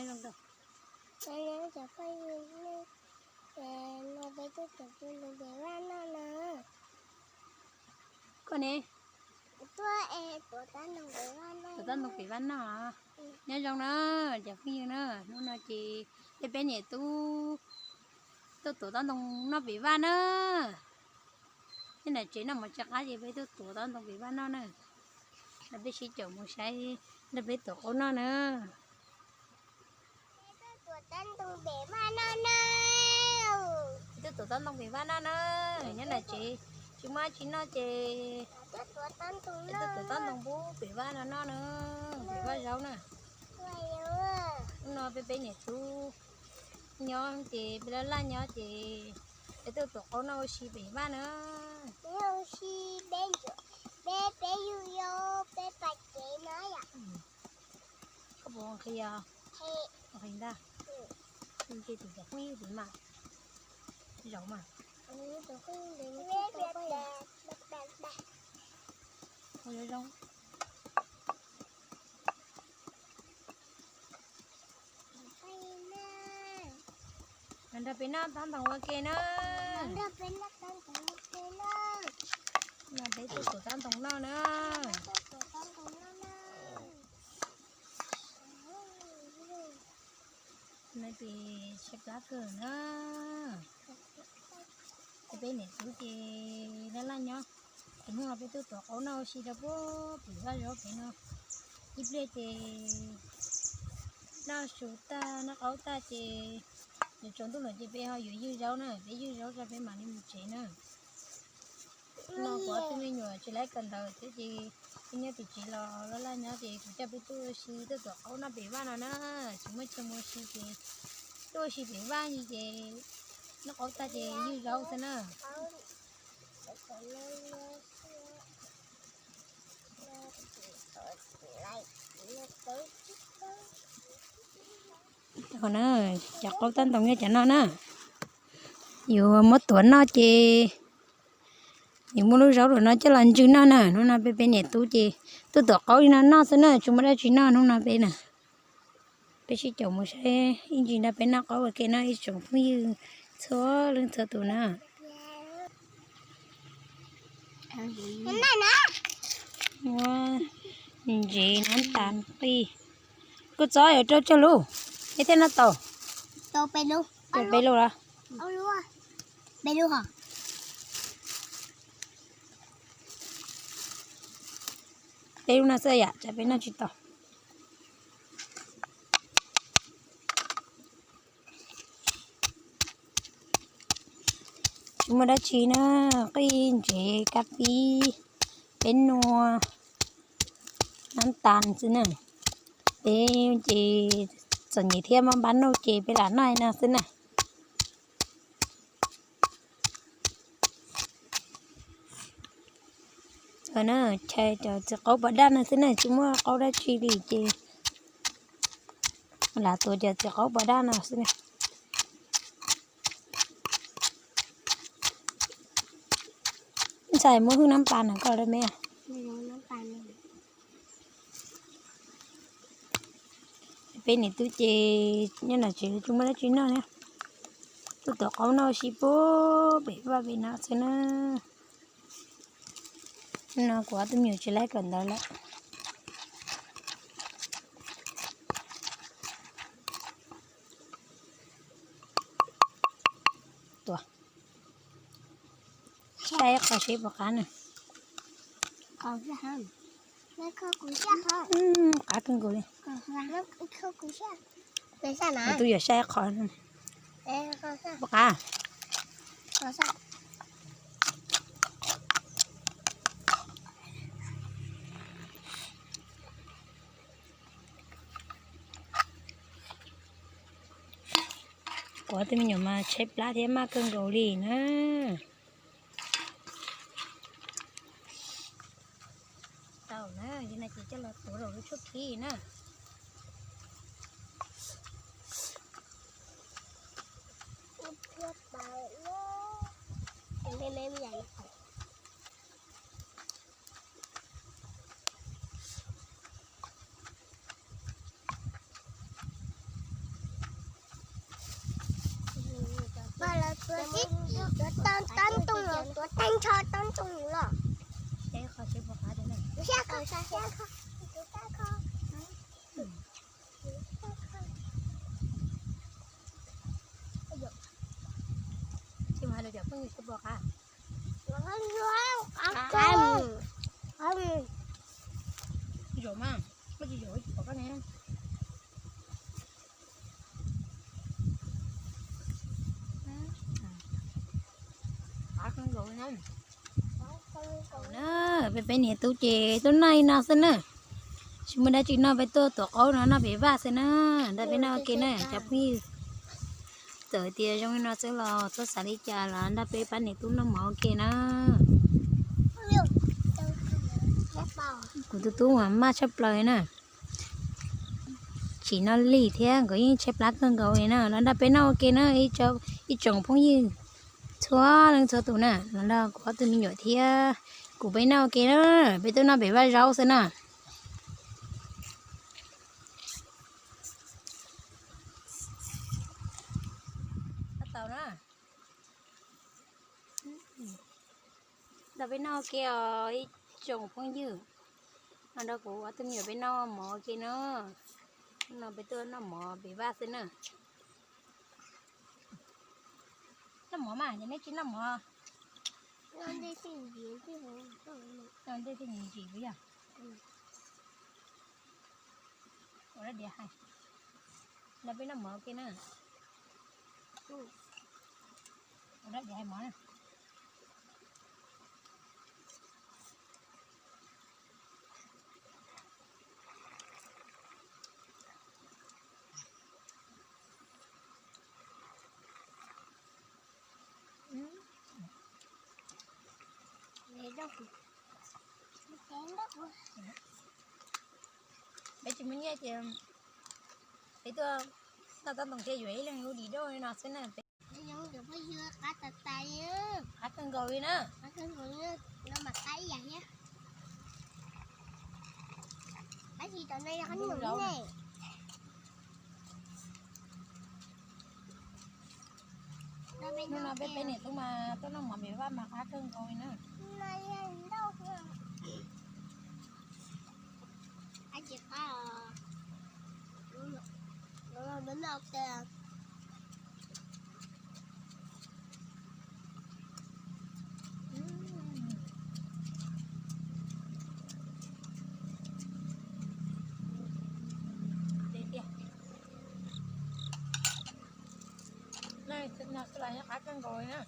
Cov phooj ywg, no peb tuaj tuav tooj ntoo pem vaj noj no. Koj ne? Tuaj es tuav tob ntoo pem vaj noj. Tuav tob ntoo pem vaj noj. Nyob zoo na, cov phooj ywg na, hnub no ces peb peb niam tub tuaj tuav tob ntoo noj pem vaj na. Nyob nram tsev noj mov tsis qab ces peb tuaj tuav tob ntoo pem vaj noj na. Nrog peb sib caum mus saib, nrog peb tuav qaub noj na. Peb tuaj tuav tob ntoo pem vaj noj na. Peb tuaj tuav tob ntoo pem vaj noj na. Nyob nram tsev tsis muaj dab tsi noj ces peb tuaj tuav tob ntoo pub pem vaj no noj na, pem vaj zaub na. Hnub no peb peb niam tub nyob ces peb laj laj nyob ces peb tuaj tuav qaub noj ua si pem vaj na. Ua si peb, peb peb yug yau peb pas kev no yom. Koj puas nqhis os? Nqhis ntag. Ces tus cov phooj ywg tiv mas zaum mas. Zoo zoo. Nrog peb noj tob ntoo ua ke na. Nrog peb noj tob ntoo ua ke na. No peb tuaj tuav tob ntoo noj na. No ces tshaib plab kawg na. Peb niam tub ces laj laj nyob. Ces hnub no peb tuaj tuav qaub noj ua si rau pub pem vaj zaub pem no. Ib pliag ces noj su tag noj qaub tag ces yuav tsaus ntuj lawm ces peb ho yuav ywj zaub na, peb ywj zaub tso peb mam li mus tsev na. No kuv ob tug me nyuam tsis laib kawm ntawv thiab ces peb nyob tim tsev los laj laj nyob ces kuv coj peb tuaj ua si tuaj tuav qaub noj pem vaj no na. Tsis muaj chaw mus ua si ces tuaj ua si pem vaj ces noj qaub tag ces ywj zaub xwb na. Cov qaub tob ntoo nyob cov no na, yus muab tuav noj ces yus muab lub zaub rau no coj los ntsw noj na. Hnub no peb peb niam tub ces tuaj tuav qaub li no noj xwb na, tsis muaj dab tsi noj hnub no peb na. Peb sib caum mus saib ib ntsis nrog peb noj qaub ua ke noj ib tsoom phooj ywg txhua leej txhua tus na. Muab ntsev nab tas qij. Kua txob yuav rau tsawg lub? Peb thiaj noj tau. Peb lub los? Peb lub no xwb yom, tsam peb noj tsis tau. Tsis muaj dab tsi na, qij ntsev kab pib, peb nua, nab tas xwb na. Peb ces txom nyem thiab maj npab nuj ces peb lam noj no xwb na. Chaw cov txiv qaub pos daj no xwb na, tsis muaj qaub dab tsi li ces lam tuav cov txiv qaub pos daj no xwb na. Ntxhais muab hwj nab pas no koj lawm me. Peb niam tub ces nyob nram tsev tsis muaj dab tsi noj thiab, tuaj tuav qaub noj ua si puag pem vaj pem no xwb na. No kuv ob tug me nyuam tsis laib kawm ntawv lawm. Tuav, saib qhov seb puas qab na. Qab kawg nkaus li. Kuv twb yuav saib qhov puas qab. Kuv ob tug me nyuam mas tshaib plab thiab maj kawg nkaus li na. Tau na, yog no ces coj los tuav rau lub tshuab khib na. Tuav tib, tuav tau tob ntoo los, tuav tag nrho tob ntoo los. Tsis mas cov phooj ywg tsis pom qab. Zaum mas, koj tsis zaum tsis pom koj ne. Na, peb peb niam tub ces tuaj noj li no xwb na. Tsis muaj dab tsi noj, peb tuaj tuav qaub no noj pem vaj xwb na. Nrog peb noj ua ke na cov phooj ywg. Txawm tias zoo li no xwb los txhob xav li cas, los nrog peb pab niam tub noj mov ua ke na. Kuv tus tub mas maj tshaj plaws li na. Tsis noj lig thiab nkawd yeej tshaib plab kawg nkaus li na. Los nrog peb noj ua ke na, ib tsoom phooj ywg txhua leej txhua tus na, los nrog kuv ob tug me nyuam thiab kuv peb noj ua ke na. Peb tuaj noj pem vaj zaub xwb na. Tau na. Nrog peb noj ua ke os ib tsoom phooj ywg. No nrog kuv ob tug me nyuam peb noj mov ua ke na. No peb tuaj noj mov pem vaj xwb na. Noj mov mas, yog nej tsis noj mov. Noj ntej thiaj ntsim, noj ntej thiaj ntsim yog. Ua dab diav hais, nrog peb noj mov ua ke na. Ua dab diav hais mov na. Peb tsis muaj nyiaj ces peb tuaj noj tob ntoo thiab yuav ib leeg lub di doj li no xwb na. Qab tas tas li, qab kawg nkaus li na. Qab kawg nkaus li, no mas qab ib yam thiab. Qab tsis tas no yog qab nyoos ne. Hnub no peb peb niam tub mas tuaj noj mov pem vaj mas qab kawg nkaus li na. Qab tsis qab, peb noj ua ke. Tiag tiag. No xwb los nyob qab kawg nkaus li na.